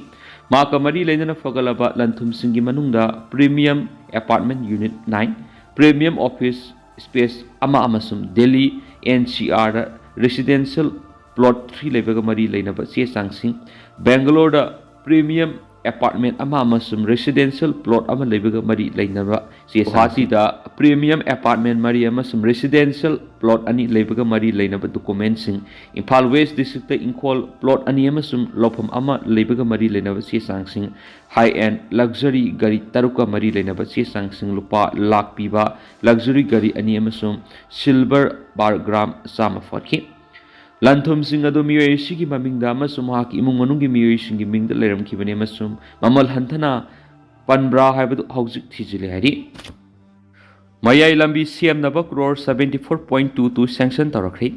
ꯃꯍꯥꯛꯀ ꯃꯔꯤ ꯂꯩꯅꯅ ꯐꯒꯠꯂꯕ ꯂꯟ ꯊꯨꯝꯁꯤꯡꯒꯤ ꯃꯅꯨꯡꯗ premium apartment unit nine, premium office space ꯑꯃ ꯑꯃꯁꯨꯡ ꯗꯦꯜꯂꯤ N C R ꯗ residential plot three ꯂꯩꯕꯒ ꯃꯔꯤ ꯂꯩꯅꯕ ꯆꯦ ꯆꯥꯡꯁꯤꯡ, ꯕꯦꯡꯒꯂꯣꯔꯗ premium apartment ꯑꯃ ꯑꯃꯁꯨꯡ residential plot ꯑꯃ ꯂꯩꯕꯒ ꯃꯔꯤ ꯂꯩꯅꯕ ꯆꯦ ꯆꯥꯡꯁꯤꯡ, ꯒꯨꯋꯥꯍꯥꯇꯤꯗ premium apartment ꯃꯔꯤ ꯑꯃꯁꯨꯡ residential plot ꯑꯅꯤ ꯂꯩꯕꯒ ꯃꯔꯤ ꯂꯩꯅꯕ documentꯁꯤꯡ, ꯏꯝꯐꯥꯜ West Districtꯇ ꯏꯪꯈꯣꯜ plot ꯑꯅꯤ ꯑꯃꯁꯨꯡ ꯂꯧꯐꯝ ꯑꯃ ꯂꯩꯕꯒ ꯃꯔꯤ ꯂꯩꯅꯕ ꯆꯦ ꯆꯥꯡꯁꯤꯡ, high end luxury ꯒꯥꯔꯤ ꯇꯔꯨꯛꯀ ꯃꯔꯤ ꯂꯩꯅꯕ ꯆꯦ ꯆꯥꯡꯁꯤꯡ, ꯂꯨꯄꯥ ꯂꯥꯈ ꯄꯤꯕ luxury ꯒꯥꯔꯤ ꯑꯅꯤ ꯑꯃꯁꯨꯡ silver bar gram ꯆꯥꯝꯃ ꯐꯠꯈꯤ꯫ ꯂꯟ ꯊꯨꯝꯁꯤꯡ ꯑꯗꯨ ꯃꯤꯑꯣꯏ ꯑꯁꯤꯒꯤ ꯃꯃꯤꯡꯗ ꯑꯃꯁꯨꯡ ꯃꯍꯥꯛꯀꯤ ꯏꯃꯨꯡ ꯃꯅꯨꯡꯒꯤ ꯃꯤꯑꯣꯏꯁꯤꯡꯒꯤ ꯃꯤꯡꯗ ꯂꯩꯔꯝꯈꯤꯕꯅꯤ ꯑꯃꯁꯨꯡ ꯃꯃꯜ ꯍꯟꯊꯅ ꯄꯟꯕ꯭ꯔꯥ ꯍꯥꯏꯕꯗꯨ ꯍꯧꯖꯤꯛ ꯊꯤꯖꯤꯜꯂꯤ ꯍꯥꯏꯔꯤ꯫ ꯃꯌꯥꯏ ꯂꯝꯕꯤ ꯁꯦꯝꯅꯕ crore seventy four point two two sanction ꯇꯧꯔꯛꯈ꯭ꯔꯤ꯫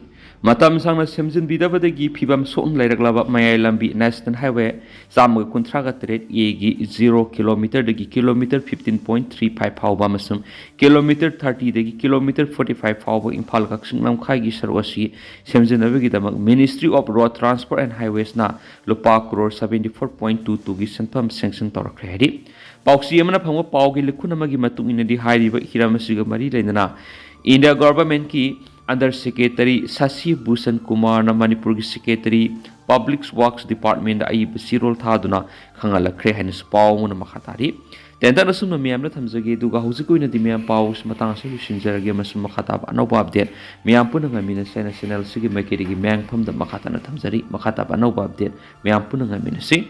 ꯃꯇꯝ ꯁꯥꯡꯅ ꯁꯦꯝꯖꯤꯟꯕꯤꯗꯕꯗꯒꯤ ꯐꯤꯕꯝ ꯁꯣꯛꯅ ꯂꯩꯔꯛꯂꯕ ꯃꯌꯥꯏ ꯂꯝꯕꯤ National Highway ꯆꯥꯝꯃꯒ ꯀꯨꯟꯊ꯭ꯔꯥꯒ ꯇꯔꯦꯠ A ꯒꯤ zero kilometerꯗꯒꯤ kilometer fifteen point three five ꯐꯥꯎꯕ ꯑꯃꯁꯨꯡ kilometer thirtyꯗꯒꯤ kilometer forty five ꯐꯥꯎꯕ ꯏꯝꯐꯥꯜ ꯀꯛꯆꯤꯡ ꯂꯝꯈꯥꯏꯒꯤ ꯁꯔꯨꯛ ꯑꯁꯤ ꯁꯦꯝꯖꯤꯟꯅꯕꯒꯤꯗꯃꯛ Ministry of Road Transport and Highwaysꯅ ꯂꯨꯄꯥ crore seventy four point two twoꯒꯤ ꯁꯦꯟꯐꯝ sanction ꯇꯧꯔꯛꯈ꯭ꯔꯦ ꯍꯥꯏꯔꯤ꯫ ꯄꯥꯎꯆꯦ ꯑꯃꯅ ꯐꯪꯕ ꯄꯥꯎꯒꯤ ꯂꯤꯈꯨꯟ ꯑꯃꯒꯤ ꯃꯇꯨꯡ ꯏꯟꯅꯗꯤ ꯍꯥꯏꯔꯤꯕ ꯍꯤꯔꯝ ꯑꯁꯤꯒ ꯃꯔꯤ ꯂꯩꯅꯅ India Governmentꯀꯤ Under Secretary ꯁꯥꯁꯤ ꯚꯨꯁꯟ ꯀꯨꯃꯥꯔꯅ ꯃꯅꯤꯄꯨꯔꯒꯤ Secretary Public Works Departmentꯗ ꯑꯏꯕ ꯆꯦꯔꯣꯜ ꯊꯥꯗꯨꯅ ꯈꯪꯍꯜꯂꯛꯈ꯭ꯔꯦ ꯍꯥꯏꯅꯁꯨ ꯄꯥꯎ ꯑꯃꯅ ꯃꯈꯥ ꯇꯥꯔꯤ꯫ ꯇꯦꯟꯇꯛꯅ ꯁꯨꯝꯅ ꯃꯌꯥꯝꯗ ꯊꯝꯖꯒꯦ, ꯑꯗꯨꯒ ꯍꯧꯖꯤꯛꯀꯤ ꯑꯣꯏꯅꯗꯤ ꯃꯌꯥꯝ ꯄꯥꯎ ꯃꯇꯥꯡ ꯑꯁꯤ ꯂꯣꯏꯁꯤꯟꯖꯔꯒꯦ ꯑꯃꯁꯨꯡ ꯃꯈꯥ ꯇꯥꯕ ꯑꯅꯧꯕ update ꯃꯌꯥꯝ ꯄꯨꯟꯅ ꯉꯥꯏꯃꯤꯟꯅꯁꯦ ꯍꯥꯏꯅ channel ꯑꯁꯤꯒꯤ ꯃꯥꯏꯀꯩꯗꯒꯤ ꯃꯌꯥꯝꯐꯝꯗ ꯃꯈꯥ ꯇꯥꯅ ꯊꯝꯖꯔꯤ꯫ ꯃꯈꯥ ꯇꯥꯕ ꯑꯅꯧꯕ update ꯃꯌꯥꯝ ꯄꯨꯟꯅ ꯉꯥꯏꯃꯤꯟꯅꯁꯤ꯫